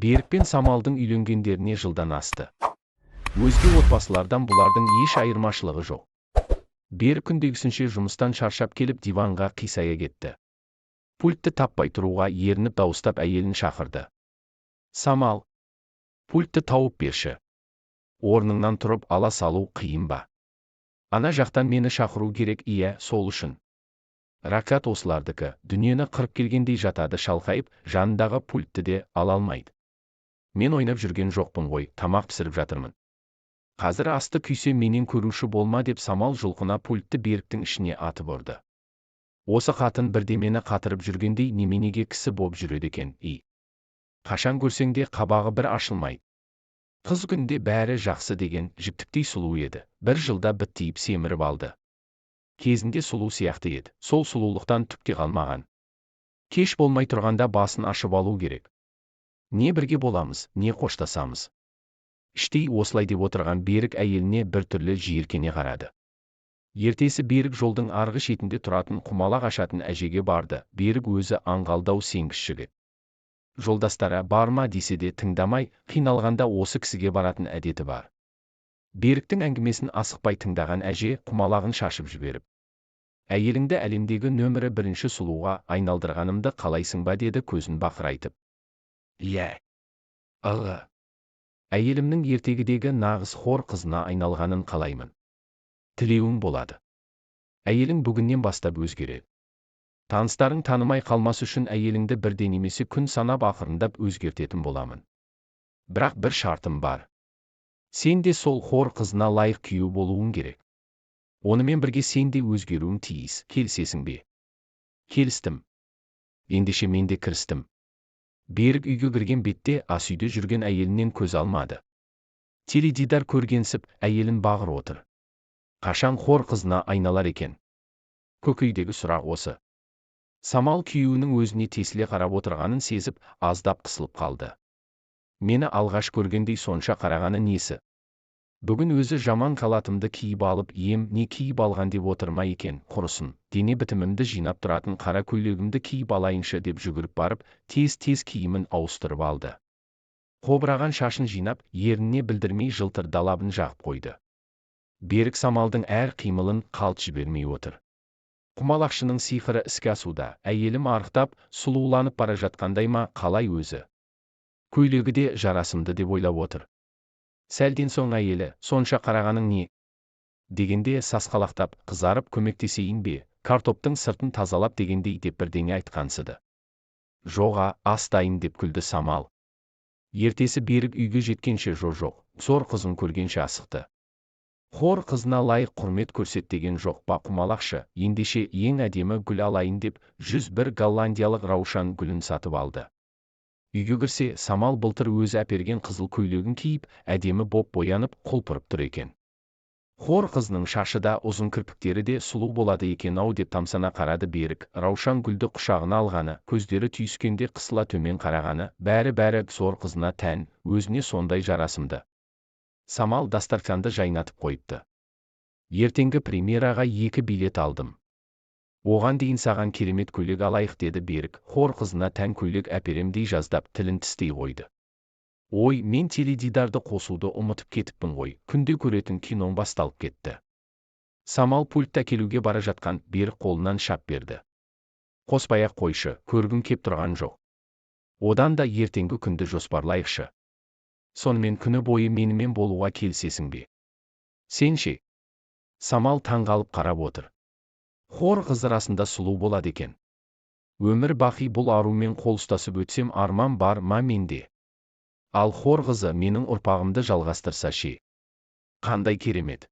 Берік пен Самалдың үйленгендеріне жылдан асты. Өзге отбасылардан бұлардың еш айырмашылығы жоқ. Берік күндегісінше жұмыстан шаршап келіп, диванға қисая кетті. Пультті таппай тұруға ерініп, дауыстап әйелін шақырды: «Самал, пультті тауып берші». «Орныңнан тұрып ала салу қиын ба? Ана жақтан мені шақыру керек, иә, сол үшін». Рақат осылардікі, дүниені қырып келгендей жатады шалқайып, жанындағы пультті де ала алмайды. «Мен ойнап жүрген жоқпын ғой, тамақ пісіріп жатырмын. Қазір асты күйсе, менен көруші болма», – деп Самал жұлқына пультті Беріктің ішіне атып ұрды. Осы қатын бірдемені қатырып жүргендей неменеге кісі боп жүреді екен, и? Қашан көрсең де қабағы бір ашылмайды. Қыз күнде бәрі жақсы деген жіптіктей сұлу еді, бір жылда біттиіп семіріп алды. Кезінде сұлу сияқты еді, сол сұлулықтан түк те қалмаған. Кеш болмай тұрғанда басын ашып алу керек. Не бірге боламыз, не қоштасамыз. Іштей осылай деп отырған Берік әйеліне біртүрлі жиіркене қарады. Ертесі Берік жолдың арғы шетінде тұратын құмалақ ашатын әжеге барды. Берік өзі аңғалдау, сенгіш жігіт. Жолдастары барма десе де тыңдамай, қиналғанда осы кісіге баратын әдеті бар. Беріктің әңгімесін асықпай тыңдаған әже құмалағын шашып жіберіп: «Әйеліңді әлемдегі нөмірі бірінші сұлуға айналдырғанымды қалайсың ба?» – деді көзін бақырайтып. «Иә. Ығы. Әйелімнің ертегідегі нағыз хор қызына айналғанын қалаймын». «Тілеуің болады. Әйелің бүгіннен бастап өзгереді. Таныстарың танымай қалмас үшін әйеліңді бірден немесе күн санап ақырындап өзгертетін боламын. Бірақ бір шартым бар. Сен де сол хор қызына лайық күйеу болуың керек. Онымен бірге сен де өзгеруің тиіс. Келісесің бе?» «Келістім. Ендеше мен де кірістім». Берік үйге кірген бетте ас үйде жүрген әйелінен көз алмады. Теледидар көргенсіп, әйелін бағыр отыр. Қашан хор қызына айналар екен? Көкейдегі сұрақ осы. Самал күйеуінің өзіне тесіле қарап отырғанын сезіп, аздап қысылып қалды. Мені алғаш көргендей сонша қарағаны несі? Бүгін өзі жаман халатымды киіп алып ем, не киіп алған деп отыр ма екен? Құрысын, дене бітімімді жинап тұратын қара көйлегімді киіп алайыншы, деп жүгіріп барып, тез-тез киімін ауыстырып алды. Қобыраған шашын жинап, ерніне білдірмей жылтыр далабын жағып қойды. Берік Самалдың әр қимылын қалт жібермей отыр. Құмалақшының сиқыры іске асуда, әйелім арықтап, сұлуланып бара жатқандай ма, қалай өзі? Көйлегі де жарасымды деп ойлап отыр. Сәлден соң әйелі: «Сонша қарағаның не?» – дегенде сасқалақтап, қызарып, «Көмектесейін бе, картоптың сыртын тазалап» дегендей деп бірдеңе айтқансыды. «Жоға, ас дайын», – деп күлді Самал. Ертесі Берік үйге жеткенше, жо жоқ, зор қызын көргенше асықты. Хор қызына лайық құрмет көрсет деген жоқ па құмалақшы? Ендеше ең әдемі гүл алайын деп, 101 голландиялық раушан гүлін сатып алды. Үйге кірсе, Самал былтыр өзі әперген қызыл көйлегін киіп, әдемі боп боянып, құлпырып тұр екен. Хор қызының шашы да, ұзын кірпіктері де сұлу болады екен ау деп тамсана қарады Берік. Раушан гүлді құшағына алғаны, көздері түйіскенде қысыла төмен қарағаны, бәрі-бәрі зор қызына тән, өзіне сондай жарасымды. Самал дастарханды жайнатып қойыпты. «Ертеңгі премьераға екі билет алдым. Оған дейін саған керемет көйлек алайық», – деді Берік. Хор қызына тән көйлек әперем дей жаздап, тілін тістей қойды. «Ой, мен теледидарды қосуды ұмытып кетіппін ғой, күнде көретін киноң басталып кетті». Самал пультті әкелуге бара жатқан Берік қолынан шап берді. «Қоспай ақ қойшы, көргім кеп тұрған жоқ. Одан да ертеңгі күнді жоспарлайықшы. Сонымен, күні бойы менімен болуға келісесің бе? Сен ше?» Самал таңғалып қарап отыр. Хор қызы расында сұлу болады екен. Өмір бақи бұл арумен қол ұстасып өтсем, арман бар ма менде? Ал хор қызы менің ұрпағымды жалғастырса ше? Қандай керемет.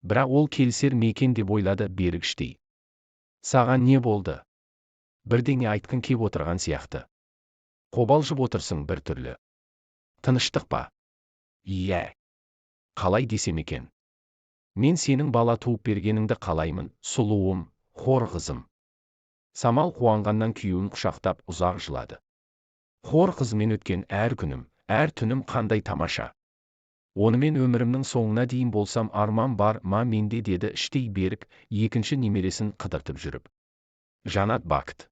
Бірақ ол келісер ме екен деп ойлады Берік іштей. «Саған не болды? Бірдеңе айтқың кеп отырған сияқты. Қобалжып отырсың бір түрлі. Тыныштық па?» «Иә. Қалай десем екен? Мен сенің бала туып бергеніңді қалаймын, сұлуым, хор қызым». Самал қуанғаннан күйеуін құшақтап ұзақ жылады. Хор қызымен өткен әр күнім, әр түнім қандай тамаша. Онымен өмірімнің соңына дейін болсам, арман бар ма менде, деді іштей Берік, екінші немересін қыдыртып жүріп. Жанат Бакыт.